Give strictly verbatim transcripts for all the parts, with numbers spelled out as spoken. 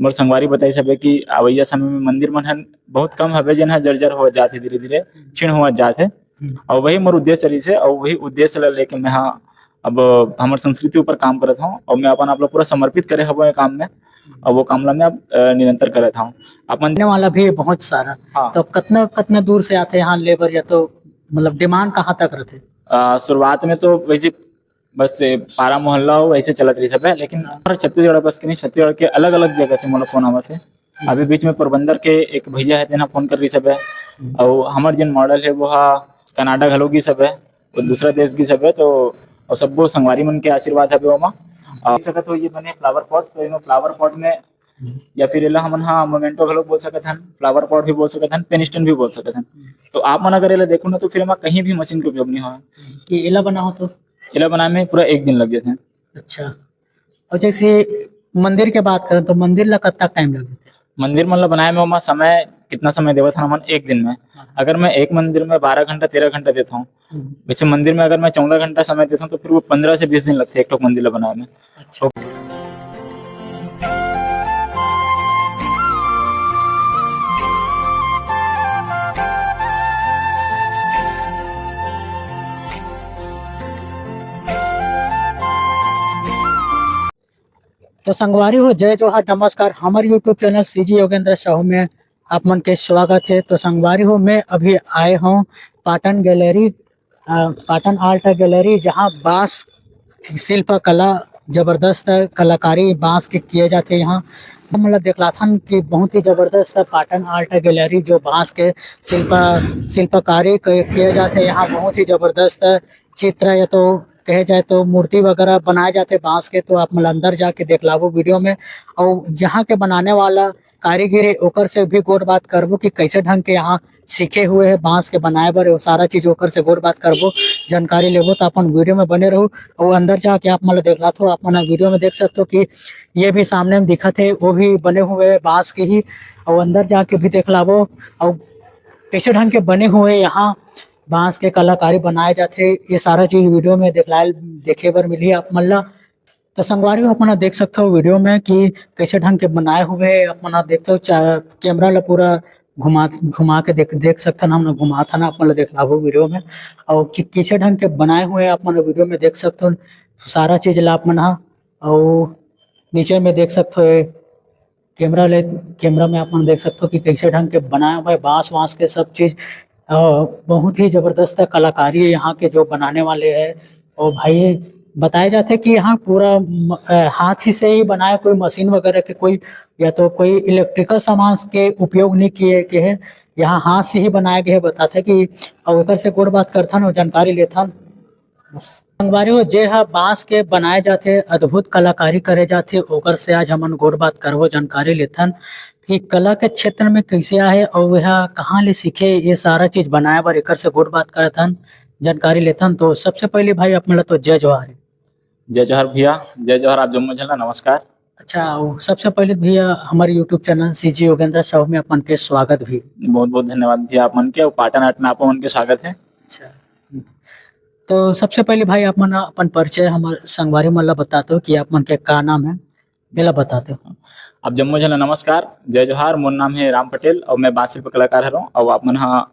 मोर संगवारी बताइस हवे कि अवइया समय में मंदिर मन ह बहुत कम हवे, जेन ह जर्जर होवत जात हे धीरे-धीरे, हम्म। क्षीण होवत जात हे। हम्म। अउ वही मोर उद्देश्य रहिस हे, अउ वही उद्देश्य ल लेके मैं ह अब हमर संस्कृति ऊपर काम करत हौं, अउ मैं अपन आप ल पूरा समर्पित करे हवं ये काम में, अउ वो काम ल मैं अब, अ, निरंतर करत हौं। अपन आने वाला भी बहुत सारा। हाँ। तो कतना, कतना दूर से आथे यहाँ labour, या तो मतलब demand कहाँ तक रथे? अ, शुरुआत में तो वैसे बस ये पारा मोहल्ला हो, ऐसे चलत रही सब है, लेकिन हाँ। हर छत्तीसगढ़ बस के नहीं, छत्तीसगढ़ के अलग-अलग जगह से मोला phone आवत हे। हम्म। अभी बीच में पोरबंदर के एक भैया हे, तेन ह phone कर रही सब है, हम्म। अउ हमर जेन model हे, वो हा कनाडा घलो गिस हवे, वो दूसरा देश गिस हवे, तो अउ सब्बो संगवारी मन के आशीर्वाद हवे ओमा। अउ देख सकत हो, ये बने flower pot, तो एमा flower pot में हम्म। या फिर एला हमन हा memento घलो बोल सकत हन, flower pot भी बोल सकत हन, pen stand भी बोल सकत हन। हम्म। तो आप मन अगर एला देखो ना, तो फिर एमा कहीं भी machine के उपयोग नहीं होय। हम्म। कि एला बनाओ तो? एला बनाए में पूरा एक दिन लग जाथे। अच्छा। और जैसे मंदिर के बात करें, तो मंदिर ला कब तक time लगे? मंदिर मन ला बनाए में ओमा समय, कितना समय देवत हन हमन? एक दिन में। हाँ। अगर मैं एक मंदिर में बारह घंटा, तेरह घंटा देता हूँ, हम्म। वैसे मंदिर में अगर मैं चौदह घंटा समय देता हूँ, तो फिर वो पन्द्रह से बीस दिन लगते हैं एक ठोक मंदिर ला बनाए में। अच्छा। तो संगवारी हो, जय जोहार, नमस्कार। हमर YouTube channel CG Yogendra Sahu में आप मन के स्वागत है। तो संगवारी हो, मैं अभी आए हूँ पाटन gallery, अ, पाटन art gallery, जहाँ बांस की शिल्पकला, जबरदस्त कलाकारी बांस के किए जाते हैं यहाँ। हम लोग देखलाथन कि बहुत ही जबरदस्त पाटन art gallery, जो बांस के शिल्प-, शिल्पकारी क-, किए जाते हैं यहाँ। बहुत ही जबरदस्त चित्र या तो कहे जाए तो मूर्ति वगैरह बनाए जाते बांस के, तो आप मन अंदर जाके देखलाबो video में। और यहाँ के बनाने वाला कारीगर है, ओकर से भी गोठ बात करबो कि कैसे ढंग के यहाँ सीखे हुए है बांस के बनाए बर, वो सारा चीज ओकर से गोठ बात करबो, जानकारी लेबो। तो अपन video में बने रहू। और अंदर जाके आप मन देखलाथो, आप मन video में देख सकते हो कि ये भी सामने में दिखत है, वो भी बने हुए है बांस के ही। और अंदर जाके भी देखलाबो और कैसे ढंग के बने हुए यहाँ बांस के कलाकारी बनाए जाथे, ये सारा चीज video में देखलाए, देखे बर मिलही आप मन ला। तो संगवारी हो, आप मन देख सकथो video में कि कैसे ढंग के बनाए हुए हे। आप मन देखथो चा-, camera ला पूरा घुमा, घुमा के देख, देख सकथन, हम घुमाथन, आप मन ला देखलाबो video में। और कि कैसे ढंग के बनाए हुए हे, आप मन video में देख सकथो सारा चीज ला आप मन हा। और नीचे में देख सकथो ये camera ले, camera में आप मन देख सकथो कि कैसे ढंग के बनाए हुए बांस वांस के सब चीज, अ, बहुत ही जबरदस्त कलाकारी है यहाँ के जो बनाने वाले हैं। और भाई बताया जाता है कि यहाँ पूरा म-, अ, हाथ ही से ही बनाया, कोई मशीन वगैरह के कोई, या तो कोई electrical सामान के उपयोग नहीं किए गए हैं, यहाँ हाथ से ही बनाए गए हैं। बताते हैं कि और एकर से गोठ बात करथन और जानकारी लेथन। संगवारी हो, जे ह बांस के बनाए जाथे, अद्भुत कलाकारी करे जाथे, ओकर से आज हमन गोठ बात करबो, जानकारी लेथन कि कला के क्षेत्र में कैसे आहे अउ एहा कहाँ ले सीखे, ये सारा चीज बनाए बर एकर से गोठ बात करथन, जानकारी लेथन। तो सबसे पहले भाई आप मन ला तो जय जोहार। जय जोहार भैया, जय जोहार आप जम्मो झन ला नमस्कार। अच्छा, अउ सबसे पहले भैया हमर YouTube channel CG Yogendra Sahu में अपन के स्वागत भी। बहुत बहुत धन्यवाद भैया आप मन के, अउ पाटन art में आप मन के स्वागत है। अच्छा, तो सबसे पहले भाई आप मन अपन परिचय हमर संगवारी मन ला बता दो कि आप मन के का नाम है, एला बता दो। आप जम्मो झन ला नमस्कार, जय जोहार। मोर नाम है राम पटेल और मैं बांस शिल्प कलाकार हरों। और आप मन हा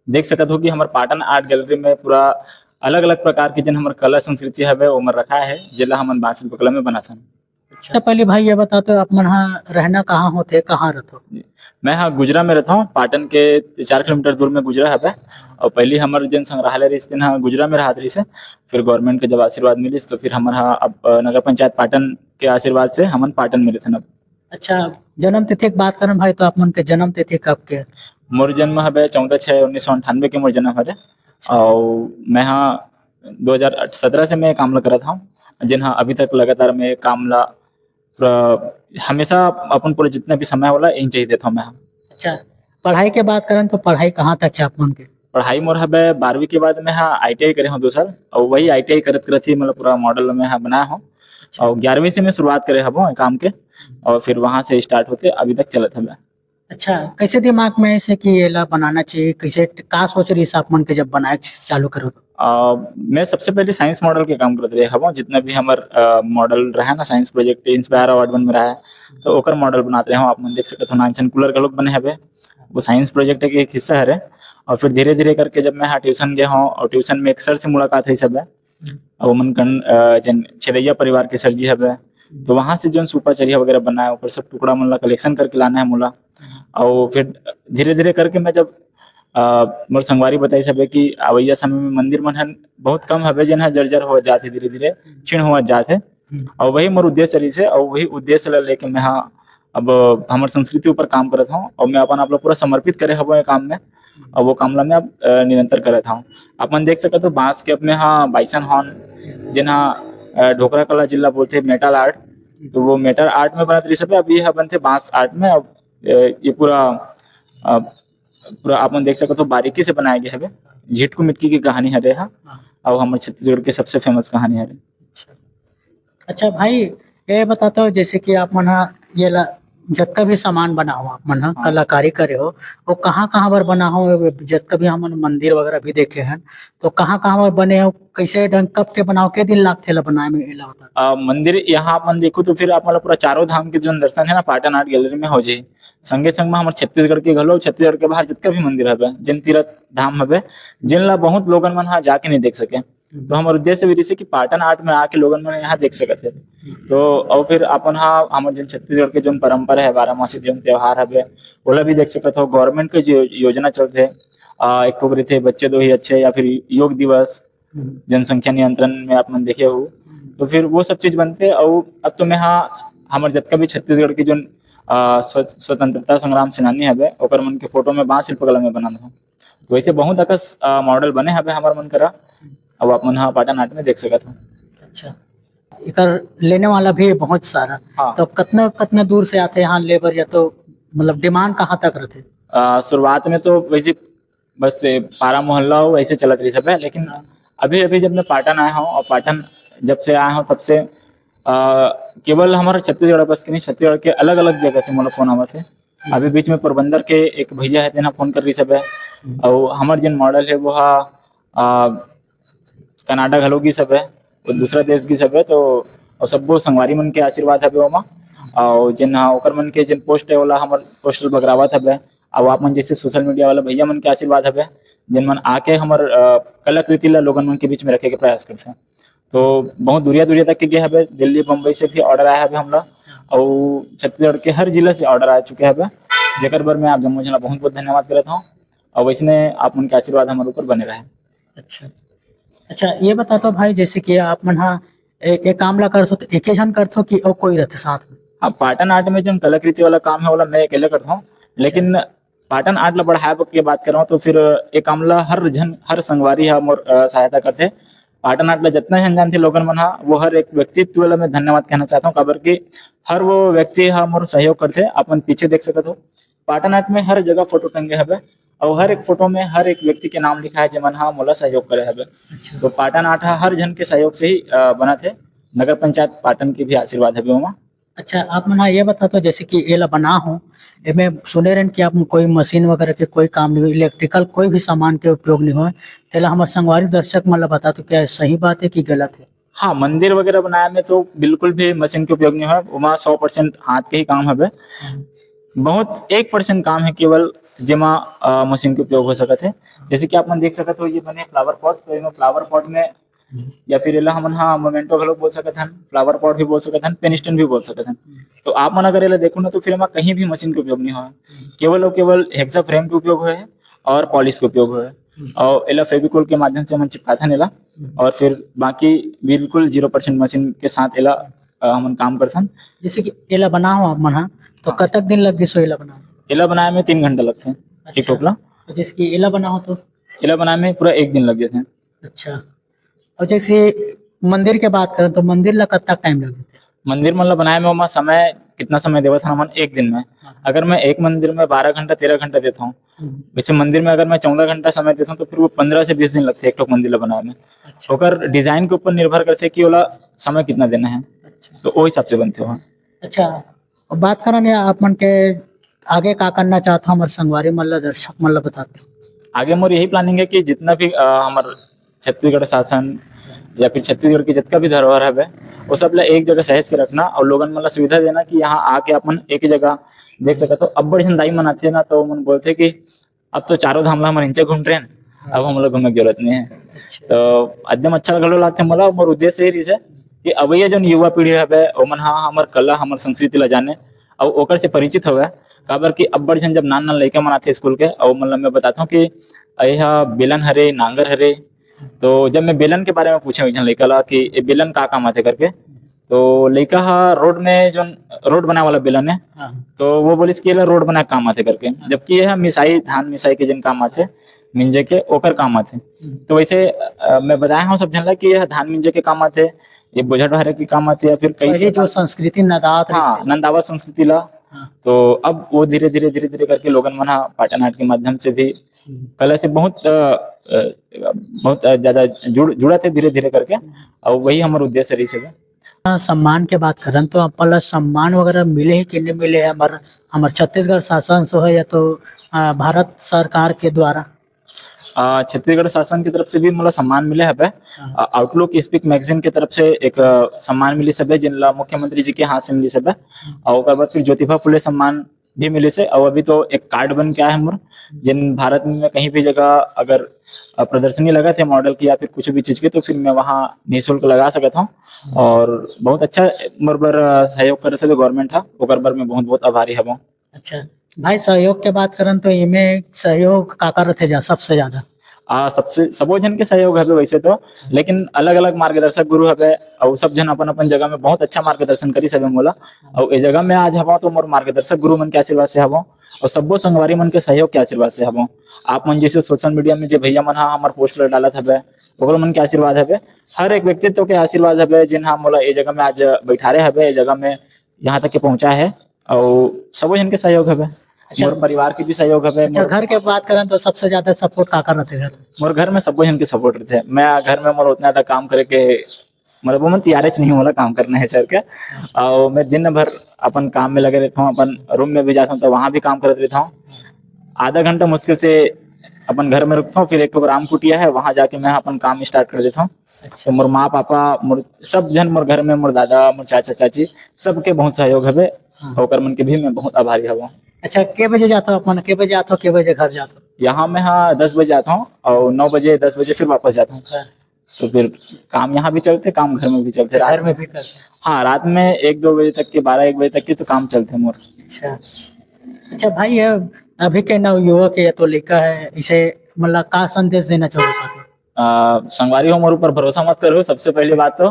देख सकत हो कि हमर पाटन art gallery में पूरा अलग-अलग प्रकार के जेन हमर कला संस्कृति हवे, ओमन रखा है, जेला हमन बांस शिल्प कला में बनाथन। अच्छा, पहले भाई ये बता दो, आप मन हा रहना कहाँ होथे, कहाँ रहथो? जी, मैं हा गुजरा में रहता हूँ, पाटन के चार किलोमीटर दूर में गुजरा हवे। और पहली हमर जेन संग्रहालय रहिस, तेन हा गुजरा में रहत रहिस हे। फिर government के जब आशीर्वाद मिलिस, तो फिर हमर हा अब, अ, नगर पंचायत पाटन के आशीर्वाद से हमन पाटन में रहथन अब। अच्छा, जन्म तिथि के बात करन भाई, तो आप मन के जन्म तिथि कब के? मोर जन्म हवे चौदह छः उन्नीस सौ अंठानवे के मोर जन्म हरे। अच्छा। और मैं हा दो हज़ार सत्रह से मैं काम ला करत हूँ, जेन हा अभी तक लगातार मैं काम ला पूरा हमेशा अपन पूरा जितना भी समय होला, यही चाहिए देता हूँ मैं हा। अच्छा, पढ़ाई के बात करन तो पढ़ाई कहाँ तक है आप मन के? पढ़ाई मोर हवे बारहवीं के बाद मैं हा ITI करे हूँ दो साल, और वही ITI करत करत ही मतलब पूरा model मैं हा बनाया हूँ। अच्छा। और ग्यारहवीं से मैं शुरुआत करे हबो काम के, और फिर वहाँ से start होते अभी तक चलत हवे। अच्छा, कैसे दिमाग में ऐसे कि एला बनाना चाहिए, कैसे, का सोच रहिस आप मन के जब बनाए के चालू करो? अ, मैं सबसे पहले साइंस मॉडल के काम करत रहे हवं, जितना भी हमर, अ, मॉडल रहा ना, साइंस प्रोजेक्ट इंस्पायर अवार्ड वन में रहा है, तो ओकर मॉडल बनात रहे हवं। आप मन देख सकत हो, नानचन कूलर घलोक बने हवे, वो साइंस प्रोजेक्ट के एक हिस्सा हरे। और फिर धीरे-धीरे करके जब मैं हा ट्यूशन गे हवं और ट्यूशन में एक सर से मुलाकात होइस हवे, हम्म। और ओमन कन, अ, जन छेदैया परिवार के सर जी हवे, हम्म। तो वहाँ से जोन सूपा चरिहा वगैरह बनाए, ओकर सब टुकड़ा मन ला कलेक्शन करके लाना है मोला। हम्म। और फिर धीरे-धीरे करके मैं जब, अ, मोर संगवारी बताइस हवे कि अवइया समय में मंदिर मन ह बहुत कम हवे, जेन ह जर्जर होवत जात हे धीरे-धीरे, हम्म। क्षीण होवत जात हे। हम्म। और वही मोर उद्देश्य रहिस हे, और वही उद्देश्य ला लेके मैं हा अब हमर संस्कृति ऊपर काम करत हवं, और मैं अपन आप ला पूरा समर्पित करे हवं ये काम में, हम्म। और वो काम ला मैं अब, अ, निरंतर करत हवं। आप मन देख सकत हो, बांस के अब मैं हा बाइसन हॉर्न, जेन हा, अ, ढोकरा कला जिला बोलथे, मेटल आर्ट, तो वो मेटल आर्ट में बनत रहिस हवे, अब ये हा बनथे बांस आर्ट में। अब, अ, ये पूरा, अ, पूरा आप मन देख सकत हो, बारीकी से बनाए गए हवे। झिटकू मिटकी की कहानी हरे हा, हाँ। और हमर छत्तीसगढ़ के सबसे फेमस कहानी हरे। अच्छा। अच्छा भाई, ये बताता हो, जैसे कि आप मन हा ये ला, जतका भी सामान बना हो, आप मन हा हाँ। कलाकारी करे हो, वो कहाँ-कहाँ बर बना हो? जतका भी हमन मंदिर वगैरह भी देखे हन, तो कहाँ-कहाँ बर बने हो, कैसे ढंग, कब के बनाओ, के दिन लागथे ला बनाए में, ये ला बता। अ, मंदिर यहाँ आप मन देखो तो फिर आप मन ला पूरा चारों धाम के जोन दर्शन है ना, पाटन आर्ट गैलरी में हो जाही। संगे संग में हमर छत्तीसगढ़ के घलो, छत्तीसगढ़ के बाहर जतका भी मंदिर हवे, जिन तीर्थ धाम हवे, जिन ला बहुत लोगन मन हा जाके नहीं देख सके, तो हमर उद्देश्य भी रहिसे कि पाटन आर्ट में आके लोगन मन यहाँ देख सकत हे। तो और फिर अपन हा हमर जन छत्तीसगढ़ के जोन परंपरा है, बारह मासी जोन त्योहार हवे, ओला भी देख सकत हो। गवर्नमेंट के जो योजना चलथे, आ, एक ठो रहिथे बच्चे दो ही अच्छे या फिर योग दिवस, जनसंख्या नियंत्रण में आप मन देखे हो, तो फिर वो सब चीज बनथे। और अब तो मैं हा हमर जतका भी छत्तीसगढ़ के जोन, आ, स्व-, स्वतंत्रता संग्राम सेनानी हवे, ओकर मन के फोटो में बांस शिल्पकला में बनाना हो। तो वैसे बहुत अकस, आ, मॉडल बने हवे हमर मन करा, अब आप मन हा पाटन आर्ट में देख सकत हो। अच्छा, एकर लेने वाला भी बहुत सारा। हाँ। तो कतना, कतना दूर से आथे यहाँ लेबर, या तो मतलब डिमांड कहाँ तक रहथे? आ, शुरुआत में तो वैसे बस ए, पारा मोहल्ला हो, ऐसे चलत रही सब है, लेकिन हाँ। अभी, अभी जब मैं पाटन आया हूँ और पाटन जब से आया हूँ तब से, आ, केवल हमारा छत्तीसगढ़ बस के नहीं, छत्तीसगढ़ के अलग-अलग जगह से मोला फोन आवत है। अभी बीच में पोरबंदर के एक भैया है, तेना फोन कर रही सब है। हम्म। और हमार जिन मॉडल है वो हा, आ, कनाडा घलो गिस हवे, वो दूसरा देश गिस हवे, तो अउ सब्बो संगवारी मन के आशीर्वाद हवे ओमा। अउ जेन ह ओकर मन के जेन पोस्ट हे, ओला हमर पोस्टर बगरावत हवे। अउ आप मन जैसे सोशल मीडिया वाला भैया मन के आशीर्वाद हवे, जेन मन आके हमर, अ, कलाकृति ला लोगन मन के बीच में रखे के प्रयास करथे। तो बहुत दूरिया-दूरिया तक के गे हवे, दिल्ली, बम्बई से भी ऑर्डर आए हवे हमला, अउ छत्तीसगढ़ के हर जिला से ऑर्डर आ चुके हवे, जेकर बर मैं आप जम्मो झन ला बहुत-बहुत धन्यवाद करत हौं। अउ वैसने आप मन के आशीर्वाद हमर ऊपर बने रहे। अच्छा। अच्छा, ये बता तो भाई, जैसे कि आप मन हा ए, ए काम ला करथो, तो एके झन करथो कि अउ कोई रहिथे साथ में? हाँ, पाटन आर्ट में जोन कलाकृति वाला काम है, ओला मैं अकेले करथौं, लेकिन पाटन आर्ट ला बढ़ाए के बात करौं, तो फिर ए काम ला हर झन, हर संगवारी हा मोर, अ, सहायता करथे। पाटन आर्ट ला जितना झन जानथे लोगन मन हा, वो हर एक व्यक्तित्व ला मैं धन्यवाद कहना चाहत हौं, काबर कि हर वो व्यक्ति हा मोर सहयोग करथे। अपन पीछे देख सकत हो, पाटन आर्ट में हर जगह फोटो टंगे हवे, अउ हर एक फोटो में हर एक व्यक्ति के नाम लिखा है, जेमन हा मोला सहयोग करे हवे। अच्छा। तो पाटन आर्ट हा हर झन के सहयोग से ही, अ, बनत हे। नगर पंचायत पाटन के भी आशीर्वाद हवे ओमा। अच्छा, आप मन हा ये बता तो, जैसे कि एला बना हो, एमे सुने रहन कि आप कोई मशीन वगैरह के कोई काम नहीं हो, इलेक्ट्रिकल कोई भी सामान के उपयोग नहीं हो, तेला हमर संगवारी दर्शक मन ला बता तो, क्या सही बात है कि गलत है? हाँ, मंदिर वगैरह बनाए में तो बिल्कुल भी मशीन के उपयोग नहीं होय, ओमा सौ परसेंट हाथ के ही काम हवे। हम्म। बहुत एक परसेंट काम है केवल, जेमा, अ, मशीन के उपयोग हो सकत है। जैसे कि आप मन देख सकत हो, ये बने फ्लावर पॉट, तो एमा फ्लावर पॉट में हम्म। या फिर एला हमन हा मोमेंटो घलो बोल सकत हन, फ्लावर पॉट भी बोल सकत हन, पेन स्टैंड भी बोल सकत हन। हम्म। तो आप मन अगर एला देखो ना, तो फिर एमा कहीं भी मशीन के उपयोग नहीं होय, हम्म। केवल और केवल हेक्सा फ्रेम के उपयोग होय है और पॉलिश के उपयोग होय है। हम्म। और एला फेविकोल के माध्यम से हमन चिपकाथन एला। हम्म। और फिर बाकी बिल्कुल ज़ीरो परसेंट मशीन के साथ एला, अ, हमन काम करथन। जैसे कि एला बनाओ आप मन हा, तो हाँ। कतक दिन लग गिस हो एला बनाओ? एला बनाए में तीन घंटा लगथे, एक अच्छा। टोकला। तो जैसे कि एला बनाओ तो? एला बनाए में पूरा एक दिन लग जाथे। अच्छा। और जैसे मंदिर के बात करें तो मंदिर ला कतक टाइम लगे? मंदिर मन ला बनाए में ओमा समय, कितना समय देवत हन हमन एक दिन में? हाँ। अगर मैं एक मंदिर में बारह घंटा, तेरह घंटा देता हूँ, हम्म। वैसे मंदिर में अगर मैं चौदह घंटा समय देता हूँ, तो फिर वो पन्द्रह से बीस दिन लगथे एक ठोक मंदिर ला बनाए में। अच्छा। ओकर डिजाइन के ऊपर निर्भर करथे कि ओला समय कितना देना है, अच्छा। तो वो हिसाब से बनथे वहाँ। अच्छा, अब बात करन या आप मन के आगे का करना चाहत हो हमर संगवारी मन ला, दर्शक मन ला बताते हो? आगे मोर यही planning है कि जितना भी, अ, हमर छत्तीसगढ़ शासन या फिर छत्तीसगढ़ के जितना भी धरोहर हवे, वो सब ला एक जगह सहेज के रखना और लोगन मन ला सुविधा देना कि यहाँ आके अपन एक जगह देख सकत हो। अब्बड़ झन दाई मन आथे ना, तो मन बोलथे कि अब तो चारों धाम ला हमन इंचे घूम रहे हैं, अब हम लोग घूमे के जरूरत नहीं है। अच्छा। तो एकदम अच्छा घलो लागथे मोला। मोर उद्देश्य ये रहिस है कि अवैया जौन युवा पीढ़ी हवे, ओमन हा हमर कला, हमर संस्कृति ला जाने और ओकर से परिचित हवे। काबर कि अब्बड़ झन जब नान नान लइका मन आथे स्कूल के, और मतलब मैं बताता हूँ कि ये हा बेलन हरे, नांगर हरे, तो जब मैं बेलन के बारे में पूछे एक झन लइका ला कि ये बेलन का काम आथे करके, तो लइका हा रोड में जौन रोड बनाए वाला बेलन है, हाँ। तो वो बोलिस कि एला रोड बनाए काम आथे करके, हाँ। जबकि ये हा मिसाई, धान मिसाई के जिन काम आथे, मिंजे के, ओकर काम आथे। हम्म। तो वैसे, अ, मैं बताया हूँ सब झन ला कि ये धान मिंजे के काम आथे, ये बोझा ढोहरे के काम आथे, या फिर कई पहले जो संस्कृति नंदावत रहिस हाँ, तेला। नंदावत संस्कृति ला। हाँ। तो अब वो धीरे धीरे, धीरे धीरे करके लोगन मन हा पाटन हाट के माध्यम से भी हम्म। कला से बहुत, अ, अ, बहुत, अ, ज्यादा जुड़, जुड़त हे धीरे धीरे करके। हम्म। और वही हमर उद्देश्य रहिस हे। हाँ, सम्मान के बात करन तो अपन ला सम्मान वगैरह मिले हे कि नहीं मिले हे हमर, हमर छत्तीसगढ़ शासन से हो या तो, अ, भारत सरकार के द्वारा? अ, छत्तीसगढ़ शासन की तरफ से भी मोला सम्मान मिले हवे। हाँ। अ, Outlook Speak Magazine की तरफ से एक, अ, सम्मान मिलिस हवे, जिन ला मुख्यमंत्री जी के हाथ से मिलिस हवे। हम्म। और ओकर बाद फिर ज्योतिबा फुले सम्मान भी मिलिस हे। और अभी तो एक card बन के आए हे मोर, जिन भारत में कहीं भी जगह अगर, अ, प्रदर्शनी लगत हे model की या फिर कुछ भी चीज की, तो फिर मैं वहाँ निःशुल्क लगा सकत हूँ। हम्म। और बहुत अच्छा मोर बर, अ, सहयोग करत हे government हा, ओकर बर मैं बहुत बहुत आभारी हवं। अच्छा भाई, सहयोग के बात करन तो एमे सहयोग काकर रथे जा सबसे ज्यादा? आ, सबसे, सबो झन के सहयोग हवे वैसे तो, लेकिन अलग-अलग मार्गदर्शक गुरु हवे, अउ सब झन अपन-अपन जगह में बहुत अच्छा मार्गदर्शन करिस हवे मोला। अउ ए जगह में आज हवं तो मोर मार्गदर्शक गुरु मन के आशीर्वाद से हवं, अउ सब्बो संगवारी मन के सहयोग के आशीर्वाद से हवं। आप मन जैसे social media में जे भैया मन हा हमर post ल डालत हवे, ओकरो मन के आशीर्वाद हवे। हर एक व्यक्तित्व के आशीर्वाद हवे, जिन हा मोला ए जगह में आज बैठारे हवे, ए जगह में यहाँ तक के पहुँचाए हे। अउ सबो झन के सहयोग हवे। अच्छा। मोर परिवार के भी सहयोग हवे। अच्छा, मोर घर के बात करन तो सबसे ज्यादा support काकर रथे घर? मोर घर में सबो झन के support रथे। मैं घर में मोर उतना ज्यादा काम करे के, मतलब, ओमन तियारेच नहीं मोला काम करना हे सर के। अउ मैं दिन भर अपन काम में लगे रहता हूँ, अपन room में भी जाता हूँ तो वहाँ भी काम करत रहता हूँ। आधा घंटा मुश्किल से अपन घर में रुकता हूँ, फिर एक ठो राम कुटिया है, वहाँ जाके मैं अपन काम start कर देता हूँ। अच्छा। तो मोर माँ पापा, मोर सब झन, मोर घर में मोर दादा, मोर चाचा चाची, सबके बहुत सहयोग हवे। हाँ। ओकर मन के भी मैं बहुत आभारी हवं। अच्छा, के बजे जात हो अपन, के बजे आत हो, के बजे घर जात हो? यहाँ मैं, हाँ, दस बजे आता हूँ और नौ बजे, दस बजे फिर वापस जाता हूँ। हाँ। तो फिर काम यहाँ भी चलते, काम घर में भी चलते। घर में भी करते? हाँ, रात में एक दो बजे तक के, बारह एक बजे तक के तो काम चलते मोर। अच्छा। अच्छा भाई, ये अभी के नवयुवक हे या तो लइका हे, इसे मतलब का संदेश देना चाहोगे? अ, संगवारी हो, मोर ऊपर भरोसा मत करो, सबसे पहली बात तो,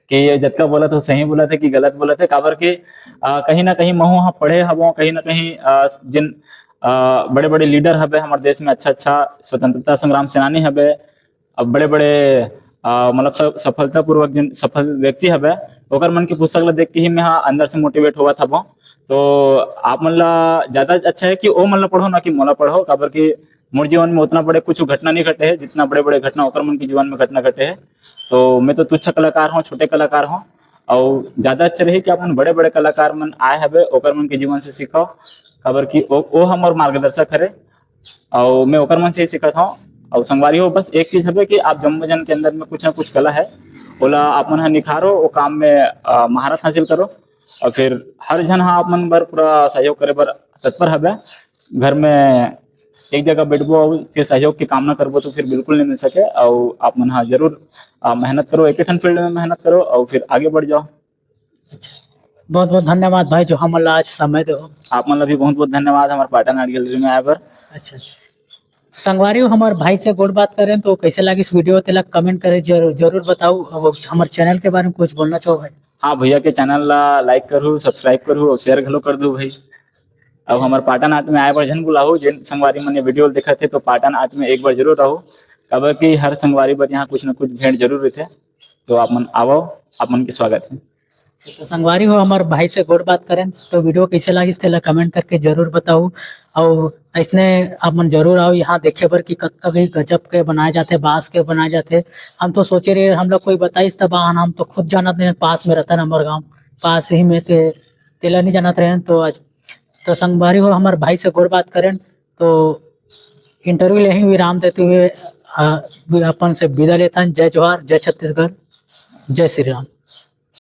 कि ये जतका बोलत हो सही बोलत हे कि गलत बोलत हे, काबर कि, अ, कहीं ना कहीं महू ह पढ़े हवों, कहीं ना कहीं, अ, जिन, अ, बड़े-बड़े leader हवे हमर देश में, अच्छा-अच्छा स्वतंत्रता संग्राम सेनानी हवे, अब बड़े-बड़े, अ, मतलब स-, सफलतापूर्वक जिन सफल व्यक्ति हवे, ओकर मन के पुस्तक ला देख के ही मैं ह अंदर से motivate होवत हवों। तो आप मन ला ज्यादा अच्छा हे कि ओ मन ला पढ़ो, ना कि मोला पढ़ो, काबर कि मोर जीवन में उतना बड़े कुछ घटना नहीं घटे हे, जितना बड़े-बड़े घटना ओकर मन के जीवन में घटना घटे हे। तो मैं तो तुच्छ कलाकार हूँ, छोटे कलाकार हूँ, अउ ज्यादा अच्छा रही कि अपन बड़े-बड़े कलाकार मन आए हवे, ओकर मन के जीवन से सीखो, काबर कि ओ, ओ हमर मार्गदर्शक हरे, अउ मैं ओकर मन से ही सीखत हूँ। अउ संगवारी हो, बस एक चीज हवे कि आप जम्मो जन के अंदर में कुछ ना कुछ कला हे, ओला आप मन ह निखारो, ओ काम में, अ, महारत हासिल करो। अउ फिर हर झन ह आप मन बर पूरा सहयोग करे बर तत्पर हवे। घर में एक जगह बैठबो अउ फिर सहयोग के कामना करबो तो फिर बिल्कुल नहीं मिल सके। अउ आप मन ह जरूर, अ, मेहनत करो, एक ठन field में मेहनत करो अउ फिर आगे बढ़ जाओ। अच्छा, बहुत-बहुत धन्यवाद भाई जो हमन ला आज समय देहो। आप मन ला भी बहुत-बहुत धन्यवाद हमर पाटन art gallery में आए बर। अच्छा, संगवारी हो, हमर भाई से गोठ बात करेन तो कैसे लागिस video, तेला comment करे जरूर, जरूर बताओ। अब हमर channel के बारे में कुछ बोलना चाहो भाई? हाँ भैया के channel ला like करहु, subscribe करहु और share घलो कर दू भाई। अब अच्छा। हमर पाटन art में आए बर झन भुलाहू, जिन संगवारी मन ये video ल देखत हे तो पाटन art में एक बार जरूर आहू, काबर कि हर संगवारी बर यहाँ कुछ न कुछ भेंट जरूर रहिथे। तो आप मन आवव, आप मन के स्वागत हे। तो संगवारी हो, हमर भाई से गोठ बात करेन, तो video कैसे लागिस तेला comment करके जरूर बताओ। अउ अइसने आप मन जरूर आओ यहाँ देखे बर कि कतका भी गजब के बनाए जाथे, बांस के बनाए जाथे। हम तो सोचे रहे, हम लोग कोई बताइस तब आन, हम तो खुद जानत नहीं, पास में रहता ना हमर गाँव, पास ही में ते, तेला नहीं जानत रहे। तो आज तो संगवारी हो, हमर भाई से गोठ बात करेन, तो interview ले ही विराम देते हुए, आ, अपन से विदा लेथन। जय जोहार, जय छत्तीसगढ़, जय श्री राम।